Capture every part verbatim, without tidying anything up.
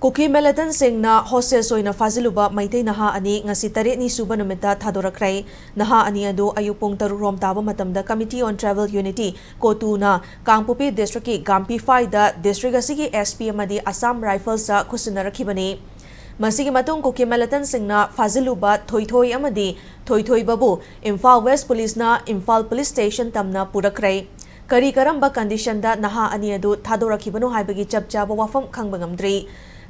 ꯀꯨꯀꯤ ꯃꯤꯂꯤꯇꯦꯟꯠꯁꯤꯡꯅ hostage ꯑꯣꯏꯅ ꯐꯥꯖꯤꯜꯂꯨꯕ ꯃꯩꯇꯩ ꯅꯍꯥ ꯑꯅꯤ ꯉꯁꯤ ꯇꯔꯦꯠꯅꯤ ꯁꯨꯕ ꯅꯨꯃꯤꯠꯇ ꯊꯥꯗꯣꯔꯛꯈ꯭ꯔꯦ꯫ ꯅꯍꯥ ꯑꯅꯤ ꯑꯗꯨ ꯑꯌꯨꯛ ꯄꯨꯡ ꯇꯔꯨꯛ ꯔꯣꯝ ꯇꯥꯕ ꯃꯇꯝꯗ Committee on Tribal Unity, ꯀꯣꯇꯨꯅ ꯀꯥꯡꯄꯣꯛꯄꯤ ꯗꯤꯁꯇ꯭ꯔꯤꯛꯀꯤ ꯒꯥꯝꯄꯤꯐꯥꯏꯗ ꯗꯤꯁꯇ꯭ꯔꯤꯛ ꯑꯁꯤꯒꯤ S P ꯑꯃꯗꯤ Assam Riflesꯇ ꯈꯨꯠꯁꯤꯟꯅꯔꯛꯈꯤꯕꯅꯤ꯫ ꯃꯁꯤꯒꯤ ꯃꯇꯨꯡ ꯀꯨꯀꯤ ꯃꯤꯂꯤꯇꯦꯟꯠꯁꯤꯡꯅ ꯐꯥꯖꯤꯜꯂꯨꯕ ꯊꯣꯏꯊꯣꯏ ꯑꯃꯗꯤ ꯊꯣꯏꯊꯣꯏꯕꯕꯨ ꯏꯝꯐꯥꯜ ꯋꯦꯁ ꯄꯨꯂꯤꯁꯅ ꯏꯝꯐꯥꯜ ꯄꯨꯂꯤꯁ ꯁ꯭ꯇꯦꯁꯟ ꯇꯝꯅ ꯄꯨꯔꯛꯈ꯭ꯔꯦ꯫ ꯀꯔꯤ ꯀꯔꯝꯕ ꯀꯟꯗꯤꯁꯟꯗ ꯅꯍꯥ ꯑꯅꯤ ꯑꯗꯨ ꯊꯥꯗꯣꯔꯛꯈꯤꯕꯅꯣ ꯍꯥꯏꯕꯒꯤ ꯆꯞ ꯆꯥꯕ ꯋꯥꯐꯝ ꯈꯪꯕ ꯉꯝꯗ꯭ꯔꯤ꯫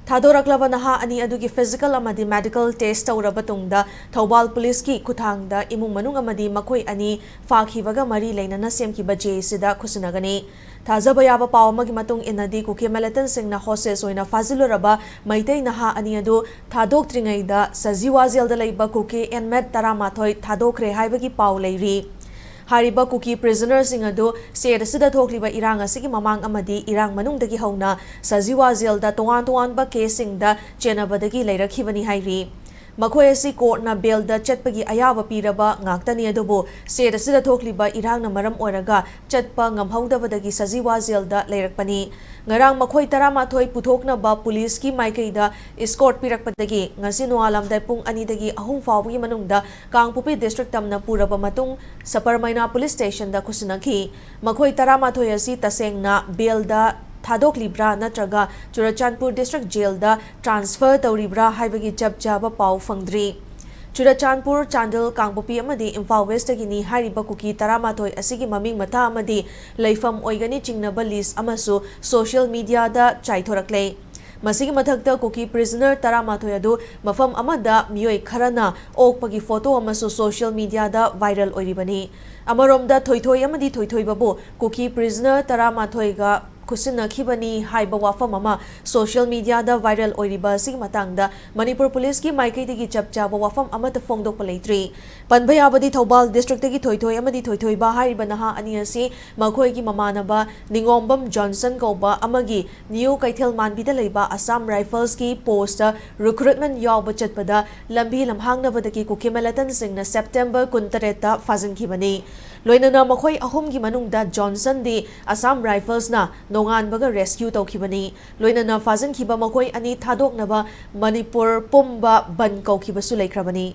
ꯊꯥꯗꯣꯔꯛꯂꯕ ꯅꯍꯥ ꯑꯅꯤ ꯑꯗꯨꯒꯤ ꯐꯤꯖꯤꯀꯦꯜ ꯑꯃꯗꯤ ꯃꯦꯗꯤꯀꯦꯜ ꯇꯦꯁ ꯇꯧꯔꯕ ꯇꯨꯡꯗ ꯊꯧꯕꯥꯜ ꯄꯨꯂꯤꯁꯀꯤ ꯈꯨꯠꯊꯥꯡꯗ ꯏꯃꯨꯡ ꯃꯅꯨꯡ ꯑꯃꯗꯤ ꯃꯈꯣꯏ ꯑꯅꯤ ꯐꯥꯈꯤꯕꯒ ꯃꯔꯤ ꯂꯩꯅꯅ ꯁꯦꯝꯈꯤꯕ J Cꯗ ꯈꯨꯠꯁꯤꯟꯅꯒꯅꯤ꯫ ꯊꯥꯖꯕ ꯌꯥꯕ ꯄꯥꯎ ꯑꯃꯒꯤ ꯃꯇꯨꯡ ꯏꯟꯅꯗꯤ, ꯀꯨꯀꯤ ꯃꯤꯂꯤꯇꯦꯟꯠꯁꯤꯡꯅ ꯍꯣꯁꯇꯦꯖ ꯑꯣꯏꯅ ꯐꯥꯖꯤꯜꯂꯨꯔꯕ ꯃꯩꯇꯩ ꯅꯍꯥ ꯑꯅꯤ ꯑꯗꯨ ꯊꯥꯗꯣꯛꯇ꯭ꯔꯤꯉꯩꯗ ꯁꯖꯤꯋꯥ ꯖꯦꯜꯗ ꯂꯩꯕ ꯀꯨꯀꯤ inmate ꯇꯔꯥꯃꯥꯊꯣꯏ ꯊꯥꯗꯣꯛꯈ꯭ꯔꯦ ꯍꯥꯏꯕꯒꯤ ꯄꯥꯎ ꯂꯩꯔꯤ꯫ ꯍꯥꯏꯔꯤꯕ ꯀꯨꯀꯤ ꯄ꯭ꯔꯤꯖꯅꯔꯁꯤꯡ ꯑꯗꯨ ꯁ꯭ꯇꯦꯠ ꯑꯁꯤꯗ ꯊꯣꯛꯂꯤꯕ ꯏꯔꯥꯡ ꯑꯁꯤꯒꯤ ꯃꯃꯥꯡ ꯑꯃꯗꯤ ꯏꯔꯥꯡ ꯃꯅꯨꯡꯗꯒꯤ ꯍꯧꯅ ꯁꯖꯤꯋꯥ ꯖꯦꯜꯗ ꯇꯣꯉꯥꯟ ꯇꯣꯉꯥꯟꯕ ꯀꯦꯁꯁꯤꯡꯗ ꯆꯦꯟꯅꯕꯗꯒꯤ ꯂꯩꯔꯛꯈꯤꯕꯅꯤ ꯍꯥꯏꯔꯤ꯫ ꯃꯈꯣꯏ ꯑꯁꯤ ꯀꯣꯔꯠꯅ ꯕꯦꯜꯗ ꯆꯠꯄꯒꯤ ꯑꯌꯥꯕ ꯄꯤꯔꯕ ꯉꯥꯛꯇꯅꯤ, ꯑꯗꯨꯕꯨ ꯁ꯭ꯇꯦꯠ ꯑꯁꯤꯗ ꯊꯣꯛꯂꯤꯕ ꯏꯔꯥꯡꯅ ꯃꯔꯝ ꯑꯣꯏꯔꯒ ꯆꯠꯄ ꯉꯝꯍꯧꯗꯕꯗꯒꯤ ꯁꯖꯤꯋꯥ ꯖꯦꯜꯗ ꯂꯩꯔꯛꯄꯅꯤ꯫ ꯉꯔꯥꯡ ꯃꯈꯣꯏ ꯇꯔꯥꯃꯥꯊꯣꯏ ꯄꯨꯊꯣꯛꯅꯕ ꯄꯨꯂꯤꯁꯀꯤ ꯃꯥꯏꯀꯩꯗ escort ꯄꯤꯔꯛꯄꯗꯒꯤ ꯉꯁꯤ ꯅꯣꯡꯉꯥꯜꯂꯝꯗꯥꯏ ꯄꯨꯡ ꯑꯅꯤꯗꯒꯤ ꯑꯍꯨꯝ ꯐꯥꯎꯕꯒꯤ ꯃꯅꯨꯡꯗ ꯀꯥꯡꯄꯣꯛꯄꯤ ꯗꯤꯁꯇ꯭ꯔꯤꯛ ꯇꯝꯅ ꯄꯨꯔꯕ ꯃꯇꯨꯡ ꯁꯄꯔꯃꯩꯅꯥ ꯄꯨꯂꯤꯁ ꯁ꯭ꯇꯦꯁꯟꯗ ꯈꯨꯠꯁꯤꯟꯅꯈꯤ꯫ ꯃꯈꯣꯏ ꯇꯔꯥꯃꯥꯊꯣꯏ ꯑꯁꯤ ꯇꯁꯦꯡꯅ ꯕꯦꯜꯗ ꯊꯥꯗꯣꯛꯂꯤꯕ꯭ꯔꯥ ꯅꯠꯇ꯭ꯔꯒ ꯆꯨꯔꯆꯥꯟꯄꯨꯔ ꯗꯤꯁꯇ꯭ꯔꯤꯛ ꯖꯦꯜꯗ ꯇ꯭ꯔꯥꯟꯁꯐꯔ ꯇꯧꯔꯤꯕ꯭ꯔꯥ ꯍꯥꯏꯕꯒꯤ ꯆꯞ ꯆꯥꯕ ꯄꯥꯎ ꯐꯪꯗ꯭ꯔꯤ꯫ ꯆꯨꯔꯆꯥꯟꯄꯨꯔ, ꯆꯥꯟꯗꯦꯜ, ꯀꯥꯡꯄꯣꯛꯄꯤ ꯑꯃꯗꯤ ꯏꯝꯐꯥꯜ ꯋꯦꯁꯇꯒꯤꯅꯤ ꯍꯥꯏꯔꯤꯕ ꯀꯨꯀꯤ ꯇꯔꯥꯃꯥꯊꯣꯏ ꯑꯁꯤꯒꯤ ꯃꯃꯤꯡ ꯃꯊꯥ ꯑꯃꯗꯤ ꯂꯩꯐꯝ ꯑꯣꯏꯒꯅꯤ ꯆꯤꯡꯅꯕ ꯂꯤꯁ ꯑꯃꯁꯨ ꯁꯣꯁꯤꯌꯦꯜ ꯃꯤꯗꯤꯌꯥꯗ ꯆꯥꯏꯊꯣꯔꯛꯂꯦ꯫ ꯃꯁꯤꯒꯤ ꯃꯊꯛꯇ ꯀꯨꯀꯤ ꯄ꯭ꯔꯤꯖꯅꯔ ꯇꯔꯥꯃꯥꯊꯣꯏ ꯑꯗꯨ ꯃꯐꯝ ꯑꯃꯗ ꯃꯤꯑꯣꯏ ꯈꯔꯅ ꯑꯣꯛꯄꯒꯤ ꯐꯣꯇꯣ ꯑꯃꯁꯨ ꯁꯣꯁꯤꯌꯦꯜ ꯃꯤꯗꯤꯌꯥꯗ ꯚꯥꯏꯔꯦꯜ ꯑꯣꯏꯔꯤꯕꯅꯤ꯫ ꯑꯃꯔꯣꯝꯗ ꯊꯣꯏꯊꯣꯏ ꯑꯃꯗꯤ ꯊꯣꯏꯊꯣꯏꯕꯕꯨ ꯀꯨꯀꯤ ꯄ꯭ꯔꯤꯖꯅꯔ ꯇꯔꯥꯃꯥꯊꯣꯏꯒ ꯈꯨꯠꯁꯤꯟꯅꯈꯤꯕꯅꯤ ꯍꯥꯏꯕ ꯋꯥꯐꯝ ꯑꯃ ꯁꯣꯁꯤꯌꯦꯜ ꯃꯤꯗꯤꯌꯥꯗ ꯚꯥꯏꯔꯦꯜ ꯑꯣꯏꯔꯤꯕ ꯑꯁꯤꯒꯤ ꯃꯇꯥꯡꯗ ꯃꯅꯤꯄꯨꯔ ꯄꯨꯂꯤꯁꯀꯤ ꯃꯥꯏꯀꯩꯗꯒꯤ ꯆꯞ ꯆꯥꯕ ꯋꯥꯐꯝ ꯑꯃꯠꯇ ꯐꯣꯡꯗꯣꯛꯄ ꯂꯩꯇ꯭ꯔꯤ꯫ ꯄꯟꯕ ꯌꯥꯕꯗꯤ ꯊꯧꯕꯥꯜ ꯗꯤꯁꯇ꯭ꯔꯤꯛꯇꯒꯤ ꯊꯣꯏꯊꯣꯏ ꯑꯃꯗꯤ ꯊꯣꯏꯊꯣꯏꯕ ꯍꯥꯏꯔꯤꯕ ꯅꯍꯥ ꯑꯅꯤ ꯑꯁꯤ ꯃꯈꯣꯏꯒꯤ ꯃꯃꯥꯟꯅꯕ ꯅꯤꯉꯣꯝꯕꯝ ꯖꯣꯟꯁꯟ ꯀꯧꯕ ꯑꯃꯒꯤ ꯅ꯭ꯌꯨ ꯀꯩꯊꯦꯜ ꯃꯥꯟꯕꯤꯗ ꯂꯩꯕ ꯑꯁꯥꯝ ꯔꯥꯏꯐꯜꯁꯀꯤ ꯄꯣꯁꯇ ꯔꯤꯀ꯭ꯔꯨꯠꯃꯦꯟ ꯌꯥꯎꯕ ꯆꯠꯄꯗ ꯂꯝꯕꯤ ꯂꯝꯍꯥꯡꯅꯕꯗꯒꯤ ꯀꯨꯀꯤ ꯃꯤꯂꯤꯇꯦꯟꯠꯁꯤꯡꯅ ꯁꯦꯞꯇꯦꯝꯕꯔ ꯀꯨꯟꯇꯔꯦꯠꯇ ꯐꯥꯖꯤꯟꯈꯤꯕꯅꯤ꯫ ꯂꯣꯏꯅꯅ ꯃꯈꯣꯏ ꯑꯍꯨꯝꯒꯤ ꯃꯅꯨꯡꯗ ꯖꯣꯟꯁꯟꯗꯤ ꯑꯁꯥꯝ ꯔꯥꯏꯐꯜꯁꯅ ꯇꯣꯉꯥꯟꯕꯒ ꯔꯦꯁꯀ꯭ꯌꯨ ꯇꯧꯈꯤꯕꯅꯤ꯫ ꯂꯣꯏꯅꯅ ꯐꯥꯖꯤꯟꯈꯤꯕ ꯃꯈꯣꯏ ꯑꯅꯤ ꯊꯥꯗꯣꯛꯅꯕ ꯃꯅꯤꯄꯨꯔ ꯄꯨꯝꯕ ꯕꯟ ꯀꯧꯈꯤꯕꯁꯨ ꯂꯩꯈ꯭ꯔꯕꯅꯤ꯫